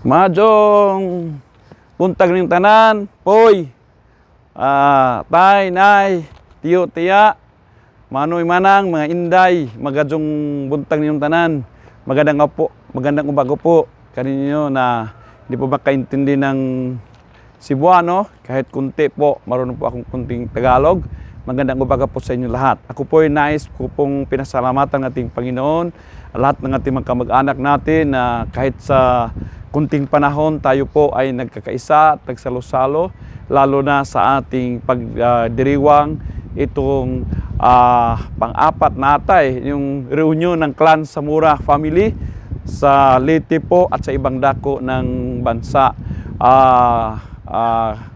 Maayong buntag ning tanan, poy. Tay, nay, tiyo, tiya, manoy, manang, mga inday, maayong buntag ninyong tanan. Magandang po, magandang umaga po kaninyo na hindi po makaintindi ng Cebuano, kahit kunti po, marunong po akong kunting Tagalog. Magandang umaga po sa inyo lahat. Ako po ay nais ko pong pinasalamatan ng ating Panginoon, lahat ng ating mga kamag-anak natin na kahit sa kunting panahon tayo po ay nagkakaisa at nagsalo-salo, lalo na sa ating pagdiriwang itong pang-apat na atay, yung reunion ng Clan Zamora family sa Leyte po at sa ibang dako ng bansa.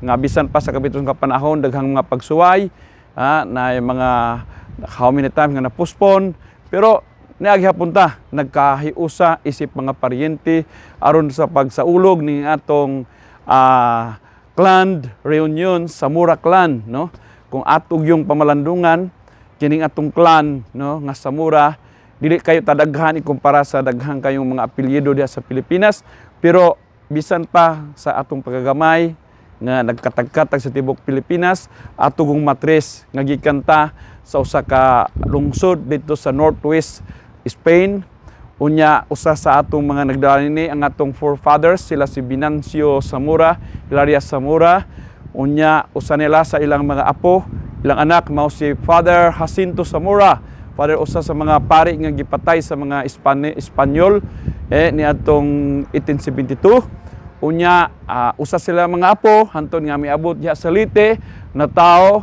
Nga bisan pa sa kabitong ka panahon, daghang mga pagsuway, na yung mga how many times nga na-postpone, pero niagi hapon ta nagkahiusa isip mga paryente aron sa pagsaulog ni atong clan reunion, Zamora clan, no? Kung atog yung pamalandungan kining atong clan, no, nga Zamora, dili kayo tadaghan ikumpara sa daghang kayong mga apelyido diha sa Pilipinas, pero bisan pa sa atong pagkagamay nga nagkatagkatag sa tibok Pilipinas, atong matres nga gikan ta sa usa ka lungsod dito sa Northwest Spain. Unya usa sa atong mga nagdala nini ang atong forefathers, sila si Venancio Zamora, Hilaria Zamora. Unya usa nila sa ilang mga apo, ilang anak, mao si Father Jacinto Zamora. Father, usa sa mga pari nga gipatay sa mga Espanyol niadtong 1872. Unya usa sila mga apo hantod nga miabot diha sa Leyte na tao,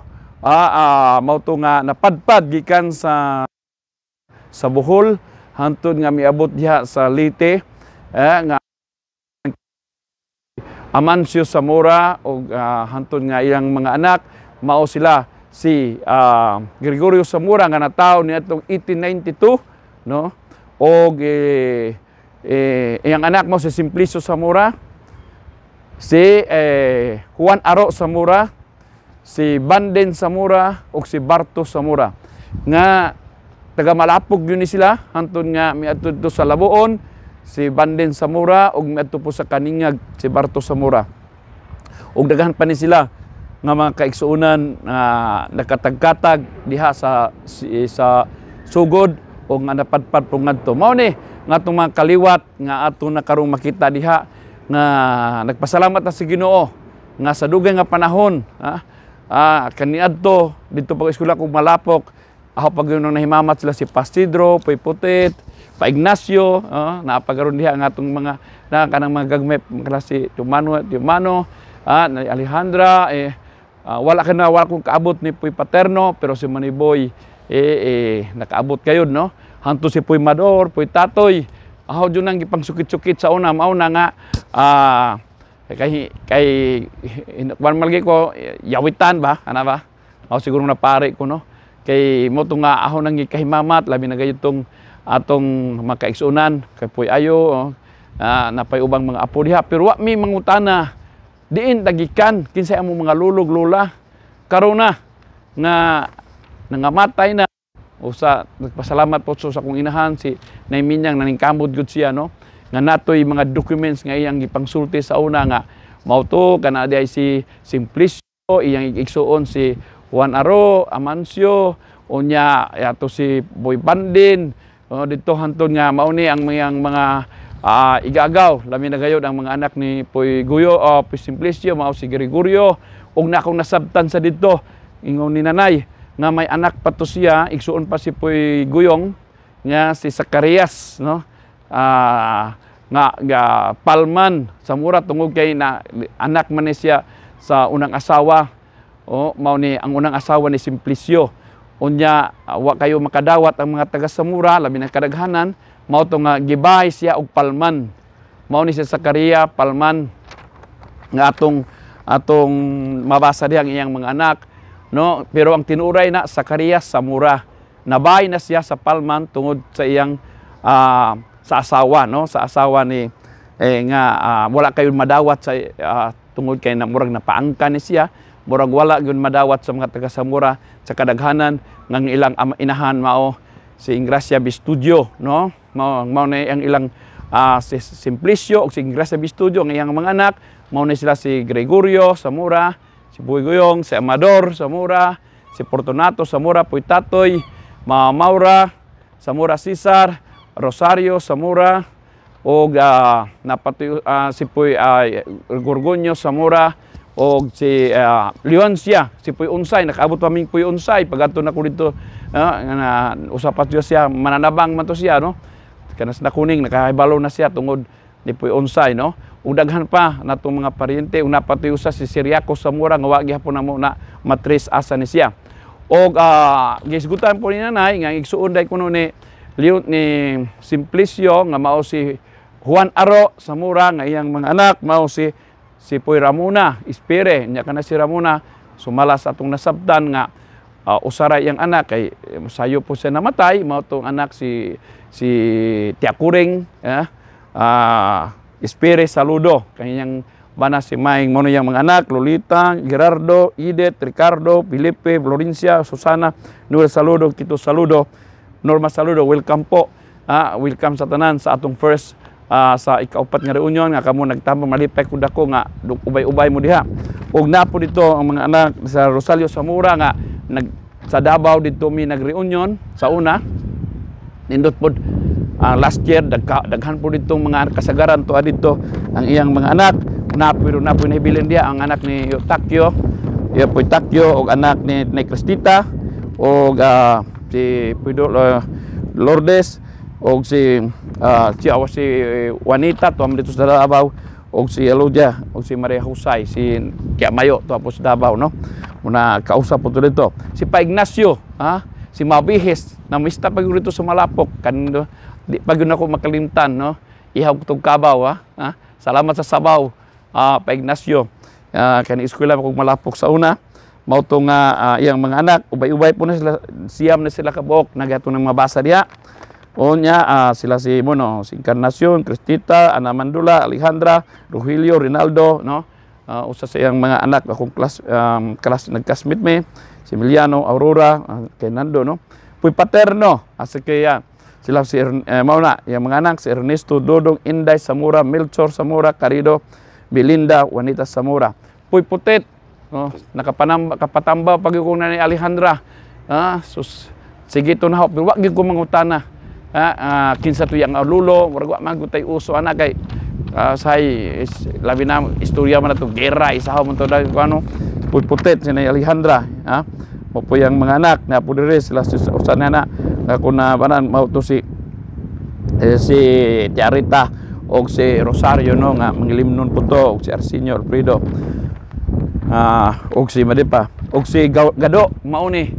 mao to nga napadpad gikan sa Bohol hantod nga miabot diha sa Leyte, nga Amancio Zamora og hantod nga iyang mga anak mao sila si Gregorio Zamora nga natawo niadtong 1892, no, og iyang anak mao si Simplicio Zamora, si Juan Aro Zamora, si Banden Zamora ug si Barto Zamora nga taga Malapog yun ni sila hantod nga miadto didto sa Labuon si Banden Zamora ug miadto po sa Kaningag si Barto Zamora, ug daghan pa ni sila nga mga kaigsuonan nga nakatagkatag diha sa sugod o nga napadpad po ngadto. Mao ni nga atong mga kaliwat nga ato na karong makita diha nga nagpasalamat na si Ginoo nga sa dugay nga panahon, kaniadto didto pag eskwela kog Malapok, ako pag yun nahimamat sila si Pasidro, Poy Putit, pa Ignacio, naa pa karon diha ang atong mga na kanang mga gagmay klase Tumano, Tumano, na Alejandra, wala ka na wala kong kaabot ni Puy Paterno, pero si Maniboy nakaabot kayo, no? Hanto si Puy Mador, Puy Tatoy. Aho jud nang gipang sukit-sukit sa una, mao na nga kay kay kwan malagi ko yawitan ba, ana ba? Ako siguro na pare ko, no. Kay mo to nga aho nang gikahimamat labi na gayud tong atong makaigsuonan kay Puy Ayo, oh, napay ubang mga apo diha, pero wa mi mangutana diin tagikan, kinsay among mga lulog lola. Karon na nga nangamatay na usa, nagpasalamat po sa akong inahan si Nay Minyang, naningkamot gud siya, no, nga natoy mga documents nga iyang gipangsulti sa una nga mao to kana di ay si Simplicio, iyang igsuon si Juan Aro, Amancio, unya ato si Boy Bandin, oh, didto hantod nga mao ni ang mga igagaw. Lami na gayod ang mga anak ni Poy Guyo, Poy Simplicio, mao si Gregorio, ug na akong nasabtan sa didto ingon ni nanay nga may anak pa to siya, igsuon pa si Poy Guyong nga si Zacarias, no, nga Palman Zamora tungod kay na anak man ni siya sa unang asawa. O mao ni ang unang asawa ni Simplicio. Unya wa kayo makadawat ang mga taga Zamora, labi na kadaghanan, mao to nga gibahay siya og Palman. Mao ni si Zacaria Palman nga atong atong mabasa diha ang iyang mga anak, no? Pero ang tinuray na Zacarias Zamora, nabahay na siya sa Palman tungod sa iyang sa asawa, no, sa asawa ni nga wala kayo madawat sa tungod kay na murag napaangka ni siya, murag wala gyud madawat sa mga taga Zamora sa kadaghanan ng ilang inahan mao si Ingracia Bistudio, no? Mao mao na ang ilang Si Simplicio ug si Gracia Bistudio, ang iyang mga anak mao ni sila si Gregorio Zamora, si Puy Guyong, si Amador Zamora, si Fortunato Zamora, Puy Tatoy, Mama Maura Zamora, Cesar, Rosario Zamora og napatuyo si Puy Gorgonio Zamora og si Leoncia, si Puy Unsay. Nakaabot pa ming Puy Unsay pagadto na ko dito, na usa pa siya mananabang man to siya, no? Kanas na kuning nakahibalo na siya tungod ni Puy Unsay, no? Ug daghan pa natong mga paryente. Ug napatuyo sa si Siriaco Zamora nga wa gihapon namo na matres asa ni siya. Og gisgutan po ni nanay nga igsuon day kuno ni Leo ni Simplicio nga mao si Juan Aro Zamora, nga iyang mga anak mao si Puy Ramona Ispire. Nya kana si Ramona, sumala sa atong nasabtan nga usaray iyang anak kay sayo po siya namatay, mao tong anak si Tiakuring Ispire Saludo. Kanyang bana si Maing, mo iyang mga anak: Lolita, Gerardo, Edith, Ricardo, Felipe, Florencia, Susana, Noel Saludo, Tito Saludo, Norma Saludo. Welcome po. Welcome sa tanan sa atong first sa ikaupat nga reunion nga kamo nagtabang. Malipay ko dako nga ubay-ubay mo diha. Ug napo dito ang mga anak sa Rosalio Zamora nga nag sa Davao didto mi nag-reunion sa una. Nindot pod last year, daghan po dito mga kasagaran to dito ang iyang mga anak na, pero na po nahibilin diha ang anak ni Takyo, iya po Takyo, og anak ni Cristita og si Puido Lourdes og si awa si Juanita to dito sa Davao, og si Elodia og si Maria Jose, si Kia Mayo to po sa Davao, no? Muna kausap po to dito si Pa Ignacio, ha, si Mabihis na mista pag dito sa Malapok kan di pa gyud ako makalimtan, no? Ihaw tong kabaw, ha, ha? Salamat sa sabaw, Pa Ignacio. Kani eskwela kog Malapok sa una. Mao to nga iyang mga anak, ubay-ubay po na sila, 9 na sila kabuok nagato ng mabasa diha. Unya sila si mono si Encarnacion, Cristita, Ana Mandula, Alejandra, Rogelio, Rinaldo, no? Usa sa iyang mga anak akong class nagclassmate me, si Emiliano, Aurora, kay Nando, no? Puy Paterno, asa kaya sila si mao na iyang mga anak si Ernesto, Dodong, Inday Zamora, Melchor Zamora, Carido, Belinda, Juanita Zamora. Puy Putet, no? Nakapanamba kapatamba pag ko na ni Alejandra. Sus, sige to na pero wa gyud ko mangutana. Kinsa to yang lulo, murag wa man gud tay uso ana kay say is, labi na istorya man na to gera isahaw man to dahil kung ano. Puy Putet si Alejandra, ha? Mo po yang mga anak na po diri sila si usa na na ako na banan mao to si Tiarita og si Rosario, no, nga mangilimnon po to, og si Arsenio Alfredo og si Madipa og si Gado. Mao ni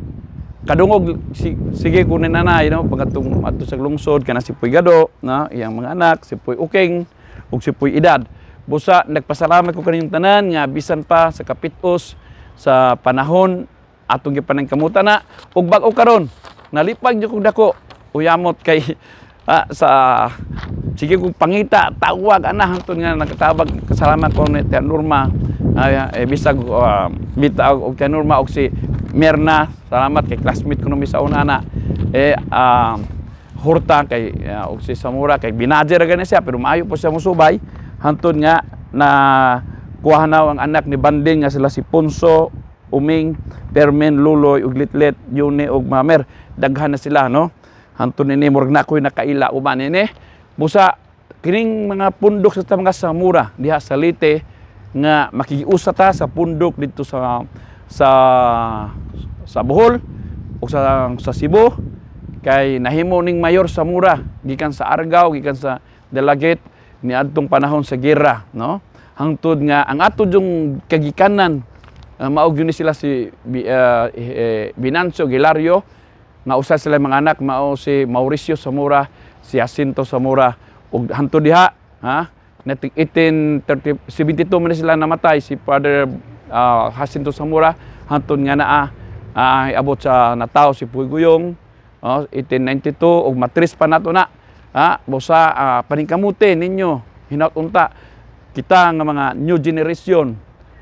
kadungog si, sige ko ni nanay, no, pagatong adto sa lungsod kana si Puy Gado na iyang mga anak si Puy Uking ug si Puy Edad. Busa nagpasalamat ko kaninyong tanan nga bisan pa sa kapitos sa panahon atong gipanangkamutan na ug bag-o karon nalipag jud kog dako uyamot kay sa sige kong pangita tawag ana hangtod nga nakatabag. Kasalamat ko ni Tia Norma ay bisag bita og Tia Norma og si Mirna. Salamat kay classmate ko nung sa una na Hurta kay og si Samura kay binajer ra gani siya pero maayo po siya mosubay hangtod nga na kuha na ang anak ni Banding nga sila si Ponso, Uming, Permen, Luloy ug Litlit, Yune ug Mamer. Daghan na sila, no? Hantod nini murag na ako'y nakaila uban nini. Busa kining mga pundok sa mga Samura diha sa Leyte nga makigiusa ta sa pundok dito sa Bohol o sa Cebu kay nahimo ning Mayor Samura gikan sa Argao, gikan sa Dalaguete niadtong panahon sa gera, no? Hangtod nga ang ato yung kagikanan mao gyud ni sila si Binancio Gilario nga usa sila mga anak mao si Mauricio Zamora, si Jacinto Zamora. Ug hangtod diha ha 1830 72 man sila namatay si Father Jacinto Zamora hangtod nga naa abot sa natawo si Puy Guyong, oh, 1892 ug matris pa nato na ha. Busa paningkamute ninyo hinaut unta kita nga mga new generation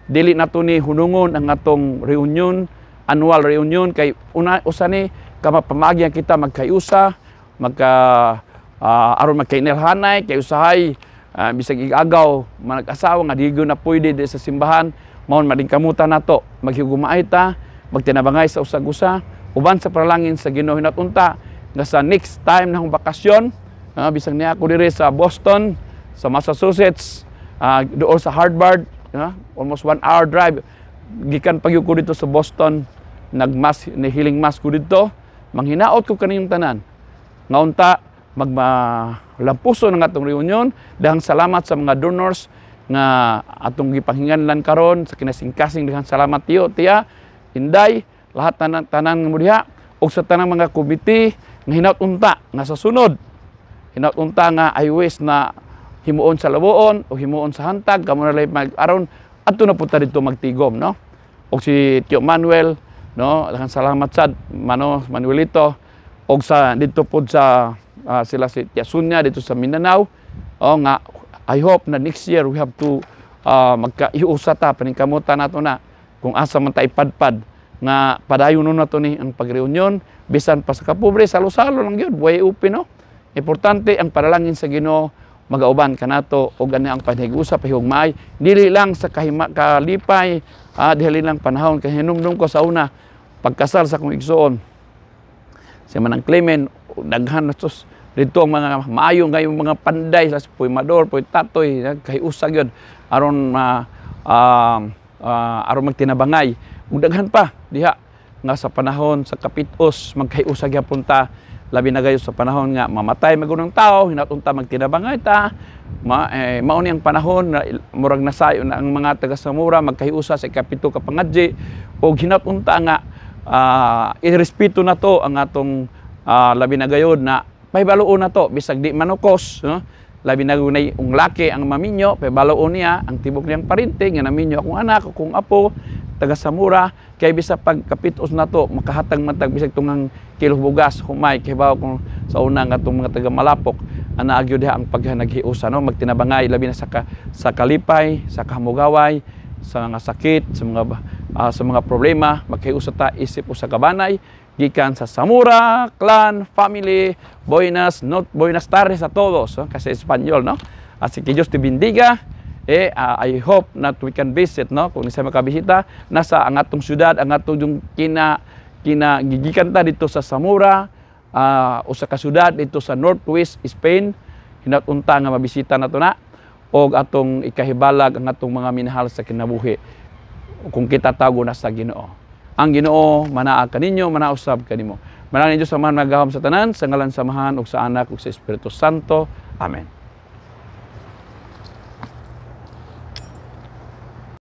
dili nato ni hunungon ang atong reunion, annual reunion, kay una usa ni kama pamaagi kita magkayusa magka Aron magkainilhanay kay usahay bisag igagaw manag-asawa nga di na pwede di sa simbahan, maon madingkamutan nato, maghigumaay ta, magtinabangay sa usag-usa uban sa panalangin sa Ginoo. Hinaot unta nga sa next time na akong bakasyon, bisag niya ako diri sa Boston, sa Massachusetts, doon sa Harvard, almost 1 hour drive gikan pag ko dito sa Boston, nagmas ni healing mass ko dito. Manghinaot ko kaninyong tanan nga unta magmalampuso ng atong reunion. Dahang salamat sa mga donors nga atong gipanghinganlan karon sa kinasingkasing. Daghang salamat, tiyo, tiya, inday, lahat, tanan tanan nga mo diha ug sa tanang mga komite nga hinaot unta nga sa sunod, hinaot unta nga I wish na himuon sa Labuon o himuon sa Hantag kamo na mag aron adto na punta didto magtigom, no? Og si Tio Manuel, no, daghang salamat sad, Mano Manuelito, og sa didto pod sa sila si Tia Sunya dito sa Mindanao. O nga I hope na next year we have to magkaiusa ta, paningkamutan nato na kung asa man ta ipadpad nga padayon nun nato ni ang pagreunion bisan pa sa kapobre, salo-salo lang gyud, buhay upi, no? Importante ang panalangin sa Ginoo magauban kanato og ani ang panhigusa, pahigugmaay, dili lang sa kahima, kalipay, dili lang panahon. Kay hinumdum ko sa una pagkasal sa akong igsuon, si Manang Clement, daghan na sus dito ang mga maayo ngayong mga panday sa Puy Mador, Puy Tatoy, kahiusa gyud aron ma aron magtinabangay. Ug daghan pa diha nga sa panahon sa kapitos magkahiusa gyapon ta, labi na gayo sa panahon nga mamatay magunang tao, hinaot unta magtinabangay ta. Mao ni ang panahon na murag nasayo na ang mga taga Zamora magkahiusa sa ikapito ka pangadji. Og hinaot unta nga irespeto na to ang atong labi na gayod na pahibaluon na to bisag di manukos, no? Labi na gunay ung laki ang maminyo, pahibaluon niya ang tibok niyang parente nga naminyo akong anak, akong apo taga Zamora, kay bisa pag kapitos na to makahatag man tag bisag tungang kilo bugas humay. Kay bawo kung sa una nga atong mga taga Malapok ana agyo diha ang paghanaghiusa, no, magtinabangay labi na sa kalipay, sa kahamugaway, sa mga sakit, sa mga problema, magkahiusa ta isip usa ka banay gikan sa Zamora clan family. Buenas no, buenas tardes a todos, no? Kasi Espanyol, no? Así que Dios te bendiga. I hope that we can visit, no? Kung isa makabisita nasa ang atong syudad, ang atong yung kina kina gigikan ta dito sa Zamora, usa ka syudad dito sa Northwest Spain. Hinaot unta nga mabisita nato na og atong ikahibalag ang atong mga minahal sa kinabuhi kung kita tago na sa Ginoo. Ang Ginoo manaa kaninyo, manausab kanimo. Manalangin Dios sa man nagahom sa tanan, sa ngalan sa Amahan ug sa Anak ug sa Espiritu Santo. Amen.